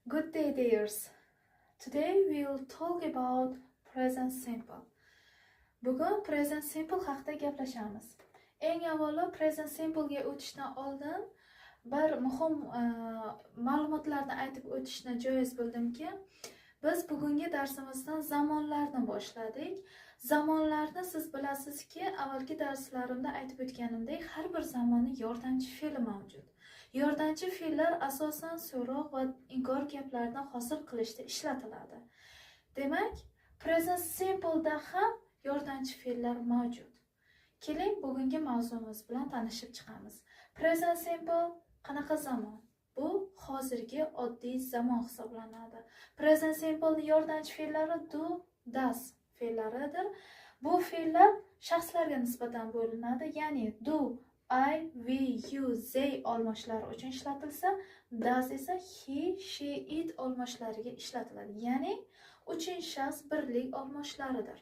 Good day, dears. Today we will talk about present simple. Bugun present simple haqida gaplashamiz. Eng avvalo present simple ga o'tishdan oldin bir muhim ma'lumotlarni aytib o'tishni joiz bildimki, biz bugungi darsimizdan zamonlarni boshladik. Zamonlarni siz bilasizki, avvalgi darslarimda aytib o'tganimdek, har bir zamonni yordamchi fe'li mavjud. Yordamchi fe'llar asosan so'roq va inkor gaplarni hosil qilishda ishlatiladi. Demak, present simple ham yordamchi fe'llar mavjud. Keling, bugungi mavzumiz bilan tanishib chiqamiz. Present simple qanaqa zamon? Bu hozirgi oddiy zamon hisoblanadi. Present simple yordamchi fe'llari do, does fe'llaridir. Bu fe'llar shaxslarga nisbatan bo'linadi, ya'ni do I, we, you, they olmoshlari uchun ishlatilsa, does esa he, she, it olmoshlariga ishlatiladi. Ya'ni uchinchi shaxs birlik olmoshlaridir.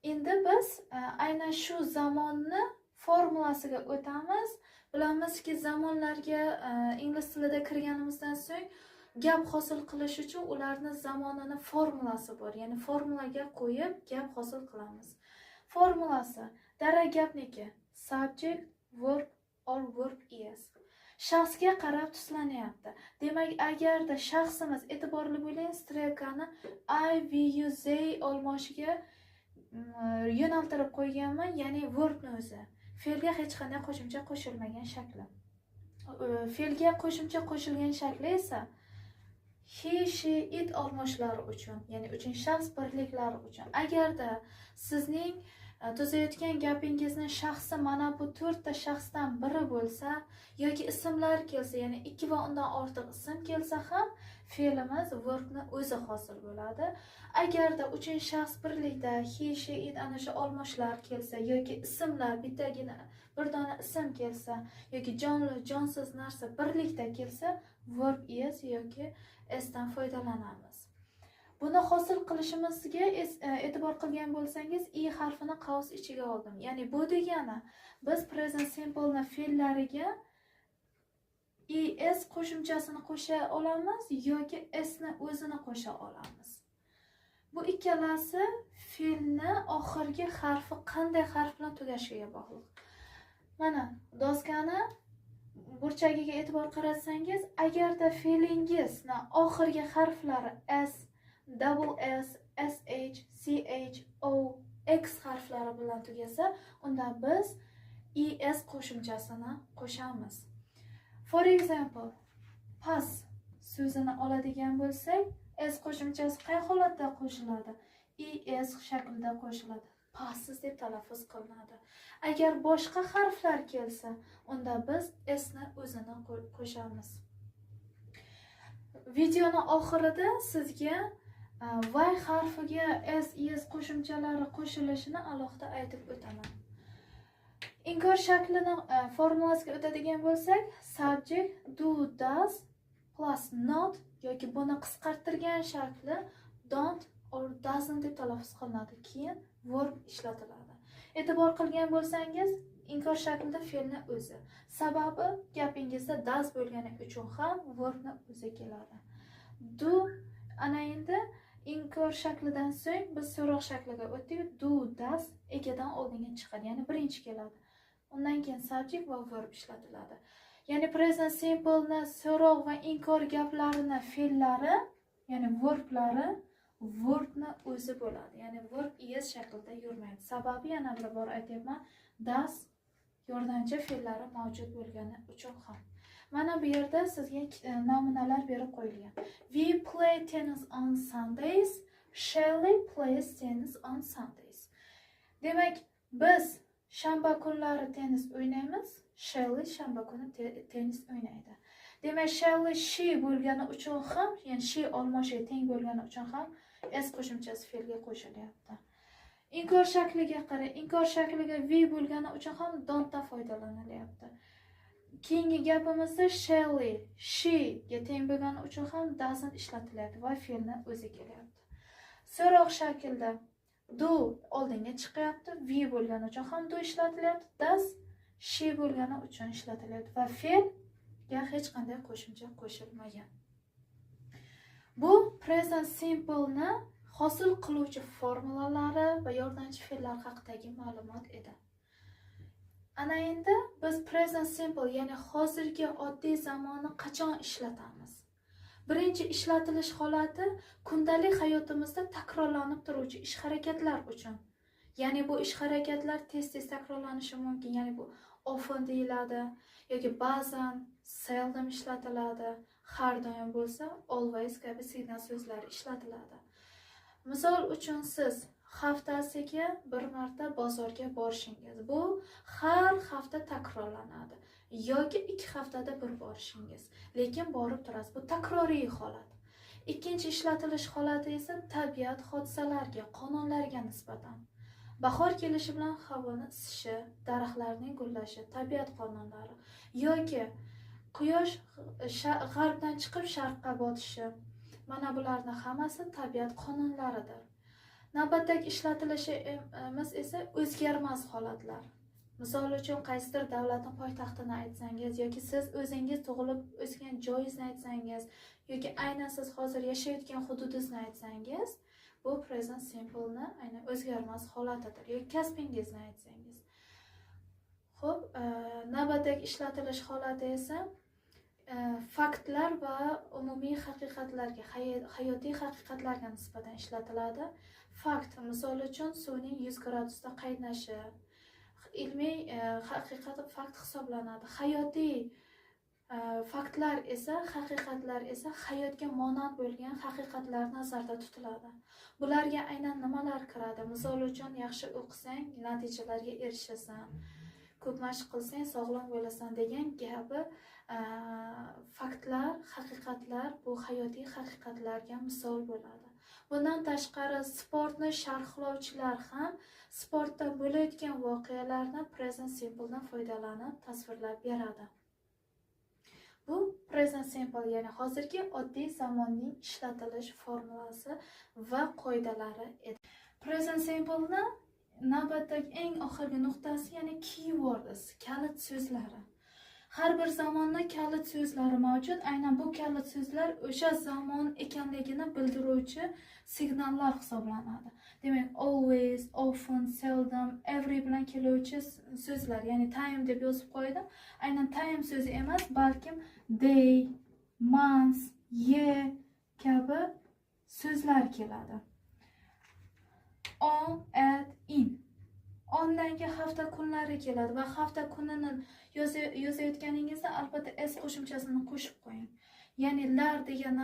Endi biz aynan shu zamonni formulasiga o'tamiz. Bilamizki, zamonlarga ingliz tilida kirganimizdan so'ng gap hosil qilish uchun ularni zamonini formulasi bor. Ya'ni formulaga qo'yib gap hosil qilamiz. Formulasi darak gapniki: subject, verb or verb es. Shaxsga qarab tuslanyapti. Demak, agarda shaxsimiz, e'tiborli bo'ling, strelkani I, we, you, they olmoshiga yo'naltirib qo'yganman, ya'ni verbni o'zi. Fe'lga hech qanday qo'shimcha qo'shilmagan shakli. Fe'lga qo'shimcha qo'shilgan shakli esa he, she, it olmoshlari uchun, ya'ni uchinchi shaxs birliklari uchun. Agarda sizning tuzayotgan gapingizni shaxsi mana bu to'rtta shaxsdan biri bo'lsa yoki ismlar kelsa, ya'ni ikki va undan ortiq ism kelsa ham fe'limiz verbni o'zi hosil bo'ladi. Agarda uchinchi shaxs birlikda he, she, it ana shu olmoshlar kelsa yoki ismlar, bittagina bir dona ism kelsa yoki jonli, jonsiz narsa birlikda kelsa, verb es yoki s dan foydalanamiz. Buni hosil qilishimizga e'tibor qilgan bo'lsangiz, i harfini qavs ichiga oldim. Ya'ni bu degani biz present simpleni fe'llariga es qo'shimchasini qo'sha olamiz yoki s ni o'zini qo'sha olamiz. Bu ikkalasi fe'lni oxirgi harfi qanday harf bilan tugashiga bog'liq. Mana doskani burchagiga e'tibor qaratsangiz, agarda fe'lingizni oxirgi harflari s, double s, sh, ch, o, x harflari bilan tugasa, unda biz es qo'shimchasini qo'shamiz. For example, pass so'zini oladigan bo'lsak, s qo'shimchasi qay holatda qo'shiladi? Es shaklida qo'shiladi. Passes deb talaffuz qilinadi. Agar boshqa harflar kelsa, unda biz s ni o'zini qo'shamiz. Videoni oxirida sizga y harfiga s, es qo'shimchalari qo'shilishini alohida aytib o'taman. Inkor shaklini formulasiga o'tadigan bo'lsak, subject, do, does plus not yoki buni qisqartirgan shakli don't or doesn't deb talaffuz qilinadi. Keyin verb ishlatiladi. E'tibor qilgan bo'lsangiz, inkor shaklida fe'lni o'zi. Sababi gapingizda does bo'lgani uchun ham verbni o'zi keladi. Do ana endi inkor shaklidan so'ng biz so'roq shakliga o'tdik. Do, does egadan oldinga chiqadi, ya'ni birinchi keladi. Undan keyin subject va verb ishlatiladi. Ya'ni present simpleni so'roq va inkor gaplarini fe'llari, ya'ni verblari verbni o'zi bo'ladi. Ya'ni verb es shaklida yurmaydi. Sababi, yana bir bor aytyapman, does yordamchi fe'llari mavjud bo'lgani uchun ham. Mana bu yerda sizga namunalar berib qo'yilgan. We play tennis on Sundays. Shelly plays tennis on Sundays. Demak, biz shanba kunlari tennis o'ynaymiz. Shelly shanba kuni tennis o'ynaydi. Demak, Shelly she bo'lgani uchun ham, ya'ni she olmoshiga teng bo'lgani uchun ham s qo'shimchasi fe'lga qo'shilyapti. Inkor shakliga qarang. Inkor shakliga we bo'lgani uchun ham don'tdan foydalanilyapti. Keyingi gapimizda Shelly she ga teng bo'lgani uchun ham doesn't ishlatilyapti va fe'lni o'zi kelyapti. So'roq shaklda do oldinga chiqyapti, we bo'lgani uchun ham do ishlatilyapti, does she bo'lgani uchun ishlatilyapti va fe'lga hech qanday qo'shimcha qo'shilmagan. Bu present simpleni hosil qiluvchi formulalari va yordamchi fe'llar haqidagi ma'lumot edi. Ana endi biz present simple, ya'ni hozirgi oddiy zamonni qachon ishlatamiz? Birinchi ishlatilish holati kundalik hayotimizda takrorlanib turuvchi ish harakatlar uchun. Ya'ni bu ish harakatlar tez tez takrorlanishi mumkin. Ya'ni bu often deyiladi yoki ba'zan seldom ishlatiladi, har doim bo'lsa always kabi signal so'zlari ishlatiladi. Misol uchun, siz haftasiga bir marta bozorga borishingiz, bu har hafta takrorlanadi, yoki 2 haftada bir borishingiz, lekin borib turasiz, bu takroriy holat. Ikkinchi ishlatilish holati esa tabiat hodisalariga, qonunlarga nisbatan. Bahor kelishi bilan havoni isishi, daraxtlarning gullashi tabiat qonunlari yoki quyosh g'arbdan chiqib sharqqa botishi, mana bularni hammasi tabiat qonunlaridir. Navbatdagi ishlatilishimiz esa o'zgarmas holatlar. Misol uchun, qaysidir davlatni poytaxtini aytsangiz yoki siz o'zingiz tug'ilib o'sgan joyingizni aytsangiz yoki aynan siz hozir yashayotgan hududingizni aytsangiz, bu present simpleni aynan o'zgarmas holatidir yoki kasbingizni aytsangiz. Ho'p, navbatdagi ishlatilish holati esa faktlar va umumiy haqiqatlarga, hayotiy haqiqatlarga nisbatan ishlatiladi. Fakt, misol uchun, suvning 100 gradusda qaynashi ilmiy haqiqat, fakt hisoblanadi. Hayotiy faktlar esa, haqiqatlar esa hayotga monand bo'lgan haqiqatlar nazarda tutiladi. Bularga aynan nimalar kiradi? Misol uchun, yaxshi o'qisang, natijalarga erishasan, ko'p mashq qilsang, sog'lom bo'lasan degan kabi faktlar, haqiqatlar bu hayotiy haqiqatlarga misol bo'ladi. Bundan tashqari, sportni sharhlovchilar ham sportda bo'layotgan voqealarni present simpledan foydalanib tasvirlab beradi. Bu present simple, ya'ni hozirgi oddiy zamonning ishlatilish formulasi va qoidalari edi. Present simpleni navbatdagi eng oxirgi nuqtasi, ya'ni keywords, kalit so'zlari. Har bir zamonda kalit so'zlari mavjud. Aynan bu kalit so'zlar o'sha zamon ekanligini bildiruvchi signallar hisoblanadi. Demak, always, often, seldom, every bilan keluvchi so'zlar, ya'ni time deb yozib qo'ydim. Aynan time so'zi emas, balkim day, month, year kabi so'zlar keladi. On, at, in. Ondan keyin hafta kunlari keladi va hafta kunini yozayotganingizda albatta s qo'shimchasini qo'shib qo'ying. Ya'ni lar degan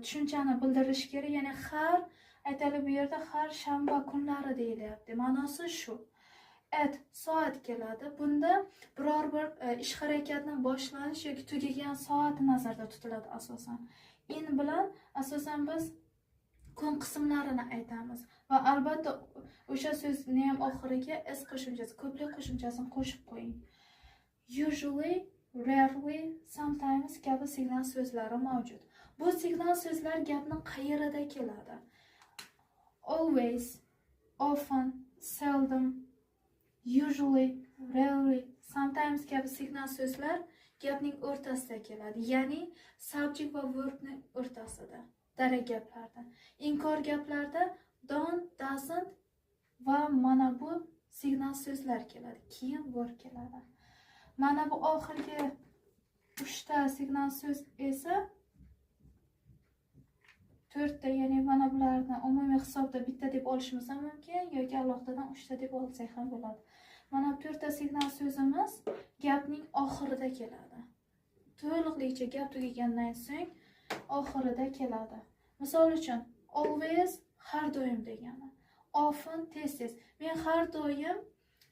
tushunchani bildirishi kerak. Ya'ni har, aytaylik, bu yerda har shanba kunlari deyilyapti. Ma'nosi shu. At soat keladi. Bunda biror bir ish harakatni boshlanish yoki tugagan soati nazarda tutiladi asosan. In bilan asosan biz kun qismlarini aytamiz va albatta o'sha so'zni ham oxiriga s qo'shimchasi, ko'plik qo'shimchasini qo'shib qo'ying. Usually, rarely, sometimes kabi signal so'zlari mavjud. Bu signal so'zlar gapni qayerida keladi? Always, often, seldom, usually, rarely, sometimes kabi signal so'zlar gapning o'rtasida keladi, ya'ni subject va verbni o'rtasida, darak gaplarda. Inkor gaplarda don't, doesn't va mana bu signal so'zlar keladi, keyin verb keladi. Mana bu oxirgi uchta signal so'z esa, to'rtta, ya'ni mana bularni umumiy hisobda bitta deb olishimiz ham mumkin yoki alohidadan uchta deb olsak ham bo'ladi. Mana bu to'rtta signal so'zimiz gapning oxirida keladi, to'liqligicha gap tugagandan so'ng oxirida keladi. Misol uchun, always har doim degani, often tez tez. Men har doim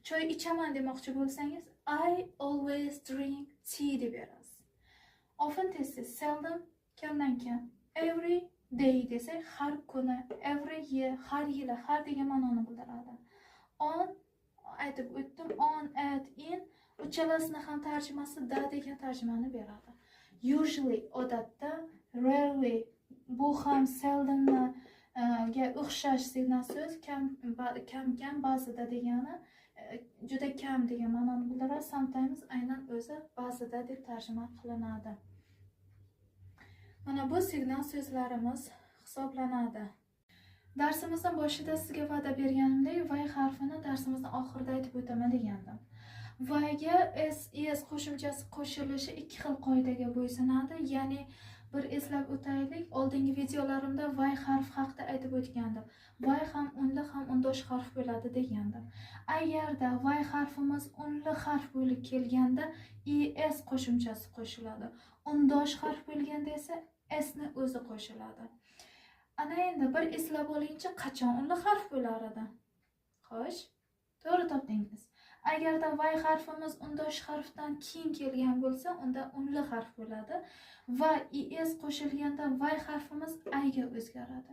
choy ichaman demoqchi bo'lsangiz, "I always drink tea" deb berasiz. Often tez tez, seldom kamdan kam, every day desak har kuni, every year har yili, har degan ma'noni bildiradi. On aytib o'tdim, on, at, in uchalasini ham tarjimasi da degan tarjimani beradi. Usually odatda, rarely bu ham seldomni ga o'xshash signal so'z, kam kam kam, ba'zida degani, juda kam degan ma'noni bildiradi. Sometimes aynan o'zi ba'zida deb tarjima qilinadi. Mana bu signal so'zlarimiz hisoblanadi. Darsimizni boshida sizga va'da berganimdek, y harfini darsimizni oxirida aytib o'taman degandim. Y ga s, es qo'shimchasi qo'shilishi ikki xil qoidaga bo'ysunadi. Ya'ni bir eslab o'taylik, oldingi videolarimda y harfi haqida aytib o'tgandim. Y ham unli, ham undosh harf bo'ladi degandim. Agarda y harfimiz unli harf bo'lib kelganda, es qo'shimchasi qo'shiladi. Undosh harf bo'lganda esa s ni o'zi qo'shiladi. Ana endi bir eslab olingchi, qachon unli harf bo'lar edi? Xo'sh, to'g'ri topdingiz. Agarda y harfimiz undosh harfdan keyin kelgan bo'lsa, unda unli harf bo'ladi va es qo'shilganda y harfimiz i ga o'zgaradi.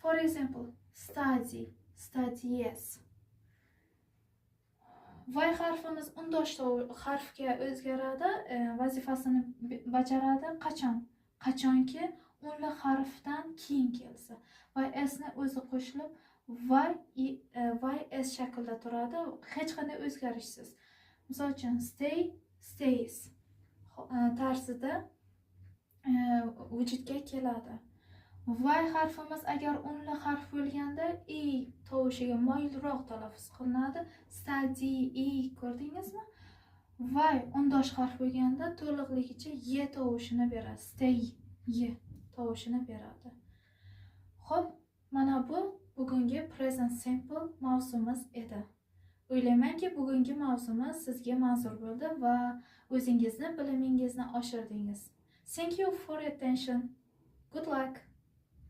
For example, study, studies. Y harfimiz undosh harfga o'zgaradi, vazifasini bajaradi. Qachon? Qachonki unli harfdan keyin kelsa va s ni o'zi qo'shilib y s shaklda turadi, hech qanday o'zgarishsiz. Misol uchun, stay, stays tarzida vujudga keladi. Y harfimiz agar unli harf bo'lganda, i tovushiga moyilroq talaffuz qilinadi. Study, i, ko'rdingizmi? Y undosh harf bo'lganda, to'liqligicha y tovushini beradi. Stay, y tovushini beradi. Xo'p, mana bu bugungi present simple mavzumiz edi. O'ylaymanki, bugungi mavzumiz sizga manzur bo'ldi va o'zingizni bilimingizni oshirdingiz. Thank you for attention. Good luck.